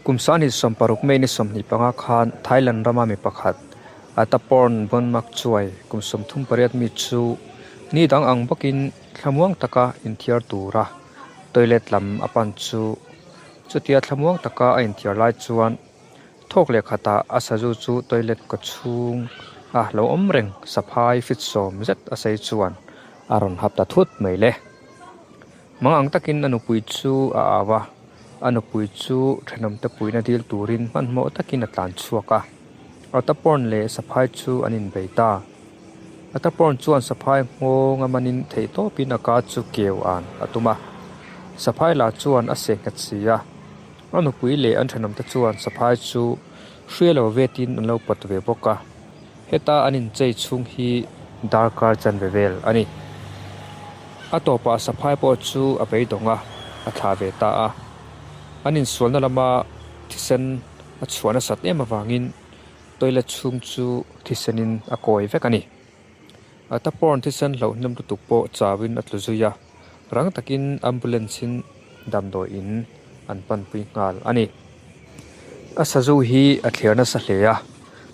Kum sangni 16 May ni 25 khan Thailand rama mi pakhat Ataporn Bonmakchuai kum 38 mi chu ni dang ang bawkin thlamuang taka inthiar tura toilet lam a pan chu chutia thlamuang taka a inthiar lai chuan thawk leh khatah a sazu chu toilet kaw chhung a lo awm reng saphai fit sawm zet a sei chuan a rawn hap ta thut mai le. Mang ang takin a nupui chu a au a, a nupui chu thenawmte puihna dil turin hmanhmawh takin a tlan chhuak a. Ataporn leh Saphai chu an inbei ta. Ataporn chuan Saphai nghawng a manin theihtawpin a ka chu keu an a tum a. Saphai lah chuan a seh nghet si a. A nupui leh an thenawmte chuan Saphai chu hria lo vetin an lo pawt ve bawk a. Heta an inchei chhung hi darkar chanve vel a ni. A tawpah saphai pawh chu a beidawng a, a thlah ve ta a. An insualna lama thisen a chhuah nasat em avangin toilet chhung chu thisenin a kawi vek a ni. A taporn thisen hlauhnem lutuk pawh chauin a tlu zui a, rang takin ambulance-in damdawi in an panpui nghal a ni. A sazu hi a thler nasa hle a,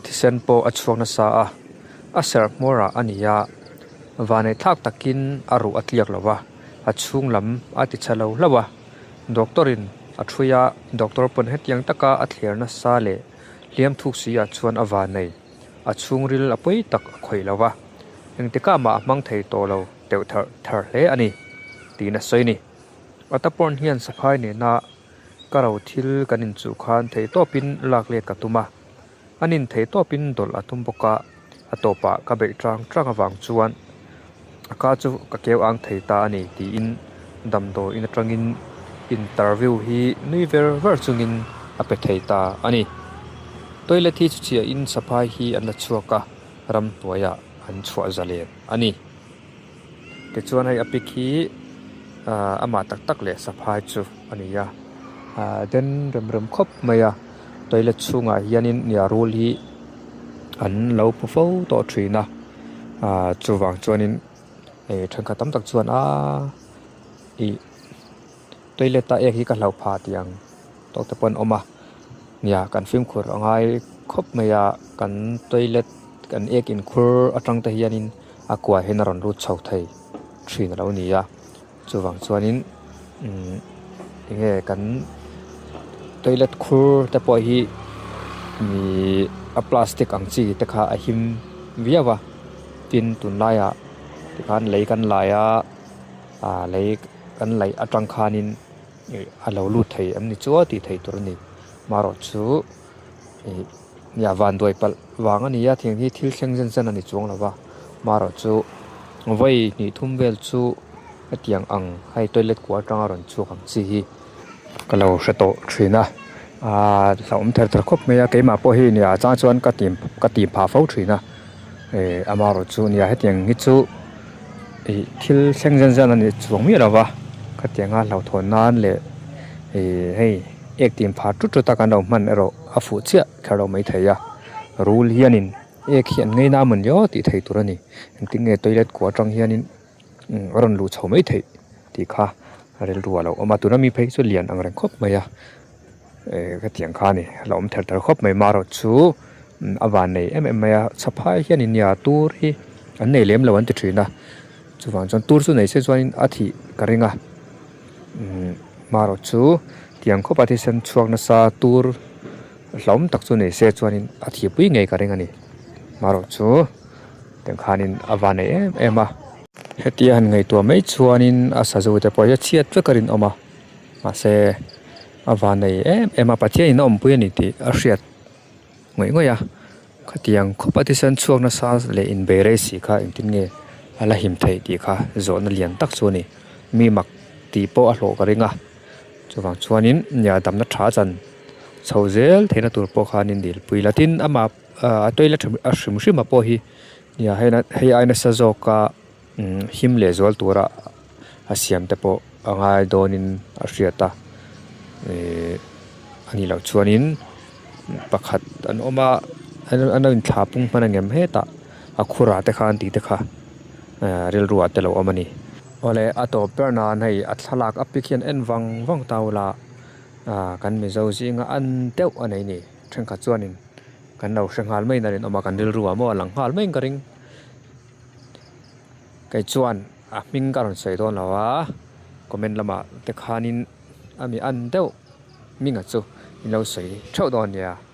thisen pawh a chhuak nasa a, a serh hmawrah a ni a, vanei thlak takin a ruh a tliak lo va, a chhung lam a ti chhe lo hlauh a, doctor-in a thui a, doctor pawn hetiang taka a thler nasa leh hliam thuk si ah chuan a vanei. A chhungril a pawi tak a khawih lo va, engtikah mah a hmang thei tawh lo deuh tharh tharh hle a ni, tiin a sawi a ni. Ataporn hian saphai nena ka ro thil kan inchuh khan theihtawpin lak let ka tum a, an in theihtawpin dawlh a tum bawk a, a tawpah ka beih tang tang avang chuan a ka chu ka keu ang thei ta a ni, tiin damdawiin atangin interview hi nui ver ver chungin a pe thei ta a ni. Toilet hi chu chiahin saphai hi an la chhuak a, ramhnuaiah an chhuah zalen a ni. Tichuan hei a pic hi ahh amah tak tak leh saphai chu a ni a, ahh den rem rem khawp mai a, toilet chhungah hianin nia rul hi an lo hmu fo tawh thin a, ahh chuvang chuanin eh thenkhat tam tak chuan aaa ih toilet a ek hi ka hlauh phah tih ang tawk te pawh an awm a, nia kan fimkhur a ngai khawp mai a, kan toilet kan ek inkhur atang te hianin a kua hian a rawn lut chho thei thin a lo ni a chuvang chuanin umm enge kan toilet khur te pawh hi ihh a plastic ang chi te kha a him viau a tin tunlaiah tikhan lei kan lai a ah lei kan laih atang khanin ih a lo lut thei em ni chu a tih theih tur a ni marawh chu ih nia vanduai palh vang a ni a thing hi thil thleng zen zen a ni chuang lo va marawh chu vawi hnih thum vel chu hetiang ang hei toilet kua atanga rawn chhuak ang chi hi ka lo hre tawh thin a aaa hlauhawm ther ther khawp mai a keimah pawh hi nia chang chuan ka tim ka tim phah fo thin a eh amaherawh chu nia hetiang hi chu ih thil thleng zen zen a ni chuang miah lo va khatianga hlauhthawn nan leh ih hei. Ek tim phah tut tut a kan lo hman erawh a fuh chiah kher lo mai thei a, rul hianin ek hi an ngei na amawn lio tih thei tur a ni, engtin nge toilet kua atang hianin a rawn luh chho mai theih tih kha rilru a lo awm a, tuna mi phei chu lian ang reng khawp mai a, eh hetiang kha a ni a lo awm ther ther khawp mai marawh chu a van nei em em mai a, chaphai hianin nia tur hi an nei lem lo an ti thin a, chuvang chuan tur chu nei se chuanin a thih ka ring a. Marawh chu tiang khawpa thisen chhuak nasa tur hlauhawm tak chu nei se chuanin a thihpui ngei ka ring a ni. Marawh chu tiang khanin a van nei em em a. Hetia han ngaihtuah mai chuanin a sazu te pawh hi a chhiat vek a rinawm a, mahse a van nei em em a, Pathianin a awmpui a ni tih a hriat ngawih ngawih a. Khatiang khawpa thisen chhuak nasa leh inbei rei si kha engtin nge a la him theih tih kha zawhna lian tak chu a ni. Mi mak tih pawh a hlawh ka ring a, chuvang chuanin nia damna tha chan chho zel theihna tur pawh khanin dilpui la tin amah a toilet a hrim hrim a pawh hi nia hei ai nasa zawka him leh zual tura a siam te pawh a ngai dawnin a hriat a ihh a nih loh chuanin pakhat an awm a an lo inthla pung hman ang em hetah a khurah te khan tih te kha rilru ah te lo awm a ni. Awle a tawp ber nan hei a thlalak a pic hian en vang vang ta ula. Aaa kan Mizo zinga an deuh a nei ni. Thenkhat chuanin kan lo hre nghal mai in a rinawm a, kan rilru ah maw a lang nghal mai in ka ring. Kei chuan a hming ka rawn sawi dawn lo a, comment lamah te khanin a mi an deuh hminga chu in lo sawi theuh dawn nia.